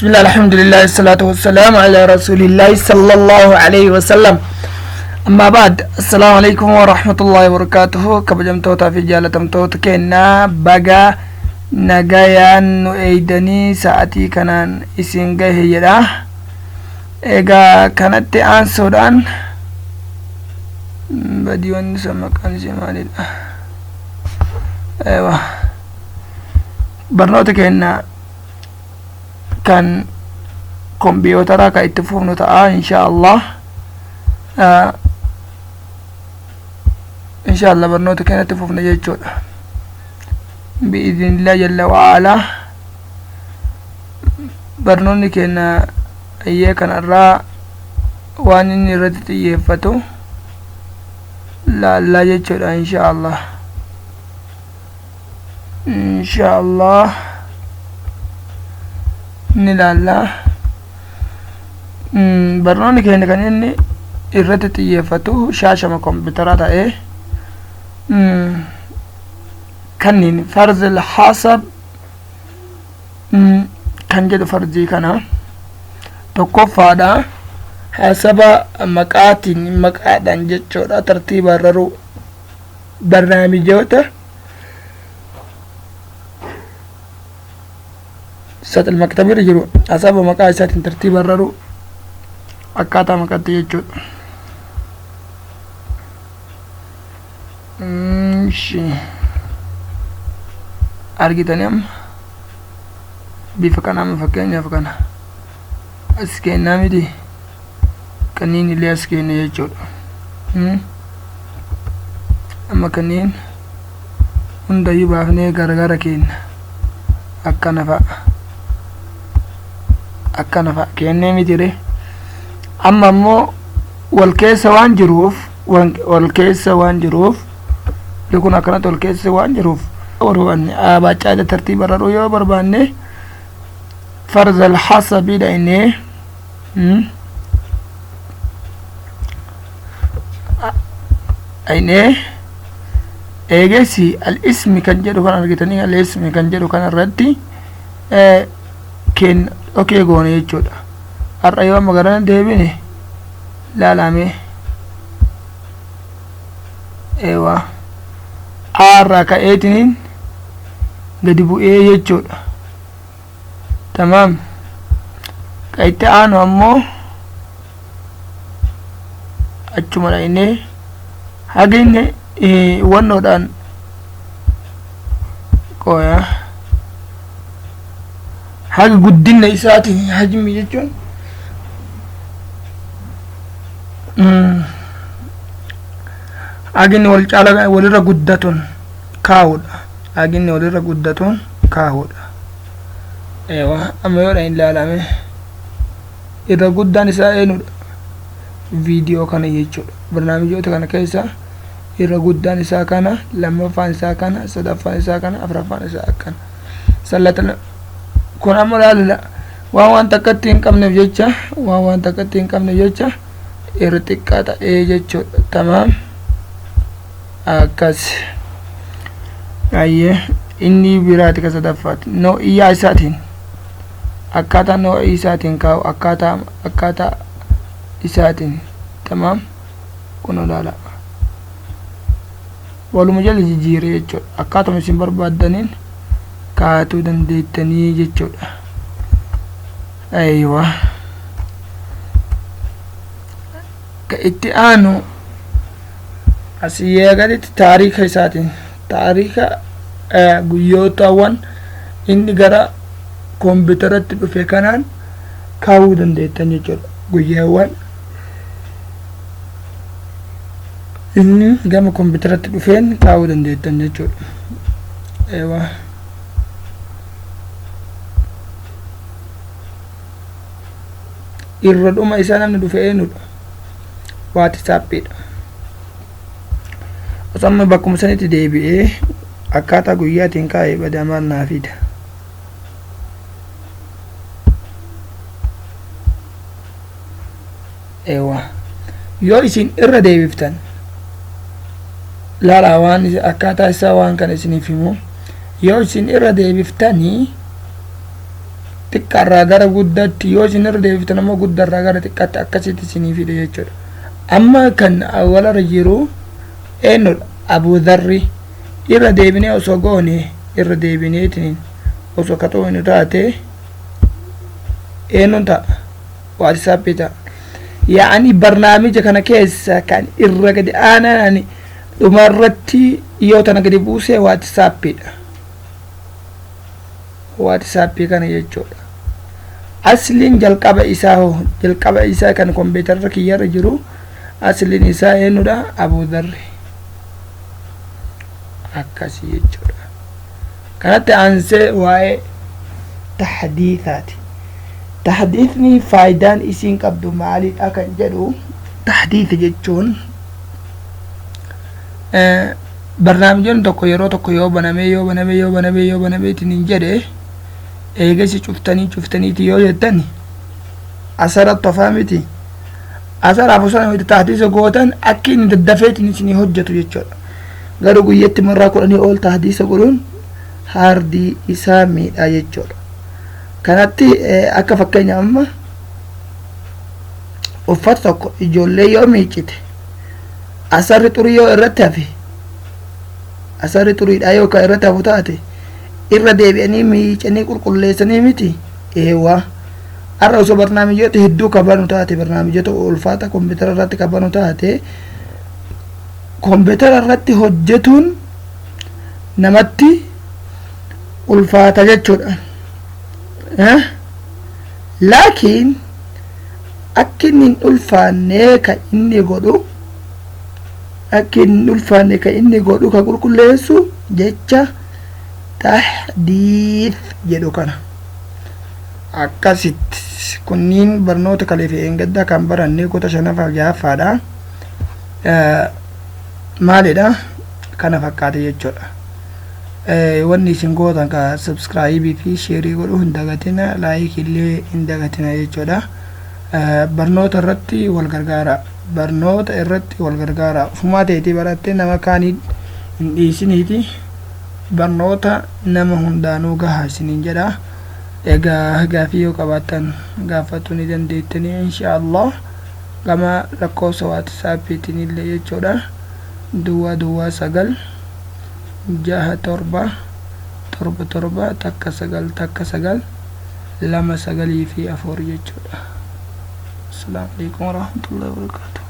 Bismillah alhamdulillah salatu wassalamu ala rasulillahi sallallahu alayhi wasallam. Amma ba'd, assalamu alaikum wa rahmatullahi wa barakatuhu. Kabajamtootaa fi jaalatamtoota keenya, baga nagayaan nu eeydanii sa'atii kanaan isin gahe jedha. Egaa kanatti aansuudhaan badiiwanni isa maqaan isii maalidha? Ewa barnoota keenya kan kompiitaraa kan itti fufnu ta'a, insha Allah. Insha Allah barnoota keenya itti fufna jechuudha, bi'iznillah jalla wa'ala. Barnoonni keenya ayyee kanarraa waan inni irratti xiyyeeffatu laallaa jechuudha, insha Allah. Insha Allah ni laallaa. Barnoonni keenya kan inni irratti xiyyeeffatu shaashama kompiitaraa ta'ee kanniin farzil hasab kan jedhu, farzii kana tokkoffaadha, hasaba maqaatiin, maqaadhaan jechuudha, tartiibaan raruu barnaamijoota saxil maktabirra jiru, hasaba maqaa isaatiin tartiibaan raruu, akkaataa maqaatti jechuudha. Ishi argitanii, amma bifa kana, amma fakkeenyaaf kana as kennaa miti, kanneen illee as kenna jechuudha. Amma kanneen hundayyuu baafnee gargara kenna, akkana fa'a, akkana fa'a kennee mitire. Amma ammoo wal keessa waan jiruuf, wal keessa waan jiruuf, kun akkanatti wal keessa waan jiruuf barbaanne aabaacaada tartiiba raruu yoo barbaanne, farzal hasabii dhaynee dhaynee, eegesi al ismi kan jedhu kan argitanii, al ismi kan jedhu kan irratti kenna, okay goone jechuudha. Har'a yoo amma garana deebine laalame, eewa aarraa ka'eetiniin gadi bu'ee jechuudha. Tamaam. Ka itti aanu ammoo achuma dhaynee haga inni wannoodhaan qoya, haga guddinna isaatiin, hajmi jechuun haga inni wal caala walirra guddatuun kaa'uudha, haga inni walirra guddatuun kaa'uudha. Eewa, amma yoo dha ilaalame, irra guddaan isaa eenyudha? Viidiyoo kana jechuudha. Barnaamijoota kana keessa irra guddaan isaa kana, lammaffaan isaa kana, sadaffaan isaa kana, afuraffaan isaa akkana sallata. Kun amma ilaalila, waan takkatti hin qabneef jecha, waan takkatti hin qabneef jecha irra xiqqaa ta'ee jechuudha. Tamaam, akkas. Ayyee, inni biraati ka sadaffaati noo'iyyaa isaatiin, akkaataa noo'ii isaatiin kaa'u, akkaataa isaatiin. Tamaam, kun ilaala, waluma jala jijjiiree jechuudha. Akkaatuma isin barbaaddaniin kaa'atuu dandeettanii jechuudha. Aywa, ka itti aanu asii gaditti taariika isaatiin, taariika guyyootawwan inni gara kompiitaratti dhufe kanaan kaa'uu dandeettan jechuudha. Guyyaawwan inni gama kompiitaratti dhufeen kaa'uu dandeettan jechuudha. Eewa, irra dhuma isaa namni dhufe eenyudha? Waatisaappiidha. Osoo amma bakkuma sanitti deebi'ee akkaataa guyyaatiin kaa'ee badaa maal naa fida? Eewa, yoo isin irra deebiftan, laalaa, waan akkaataa isaa waan kana isiniif himu, yoo isin irra deebiftanii Xiqqaarraa gara guddaatti yoo isin irra deebiftan ammoo guddaarraa gara xiqqaatti akkasitti isinii fide jechuudha. Amma kan awwalarra jiru eenyudha? Abuu Dharri. Irra deebinee osoo goone, irra deebineetiin osoo ka xooynu taate, eenyuun ta'a? WhatsAppii ta'a. Yaa'anii barnaamija kana keessa kan irra gadi aanaan ani dhumarratti yoo tana gadi buusee WhatsAppiidha. WhatsAppii kana jechuudha. Asliin jalqaba isaa hoo, jalqaba isaa kan kompiitarra kiyyarra jiru asliin isaa eenyudha? Abuu Dharri. Akkasii jechuudha. Kanatti aansee waa'ee tahdiisaati. Tahdiisni faayidaan isiin qabdu maalidha kan jedhu, tahdiisa jechuun barnaamijonni tokko yeroo tokko yoo banamee yoo banamee yoo banamee yoo banamee ittiin jedhe, eegasi cuftanii cuftaniiti yoo jettan asaratti hafaa miti. Asaraaf osoo itti tahdiisa gootan akki inni daddafeetiin isinii hojjetu jechuudha. Garuu guyyatti marraa 10 ol tahdiisa godhuun haardii isaa miidhaa jechuudha. Kanatti akka fakkeenya amma uffata tokko ijoollee yoo miiccite, asarri xurii yoo irratti hafe, asarri xuriidhaa yoo kan irratti hafu taate, irra deebi'anii miicanii qulqulleessanii miti? Eewwa. Har'a osoo barnaamijota hedduu kabanu taate, barnaamijota ulfaata kompiitara irratti kabanu taate, kompiitara irratti hojjetuun namatti ulfaata jechuudha. Laakiin akki inni hin ulfaanne kan inni godhu, akki hin ulfaanne kan inni godhu, kan qulqulleessu jecha tahdiif jedhu kana. Akkasitti kunniin barnoota kalee fi eengaddaa kan baranne kutaa shanaffaa fi jahaffaadha. Maalidha? Kana fakkaate jechuudha. Wanni isin gootan ka subscribe fi share godhuu hin dagatina, like illee hin dagatina jechuudha. Barnoota irratti wal gargaara, barnoota irratti wal gargaara. Ufumaa ta'eetii barattee nama kaanii hin dhiisiniiti, barnoota nama hundaanuu gaha isiniin jedha. Egaa gaafii yoo qabaattan gaafachuu ni dandeettanii insha Allah, gama lakkoofsa WhatsAppiitiin illee jechuudha, 00967771919 29 4 jechuudha. Assalaamu alaikum warahmatullahi wabarakatuh.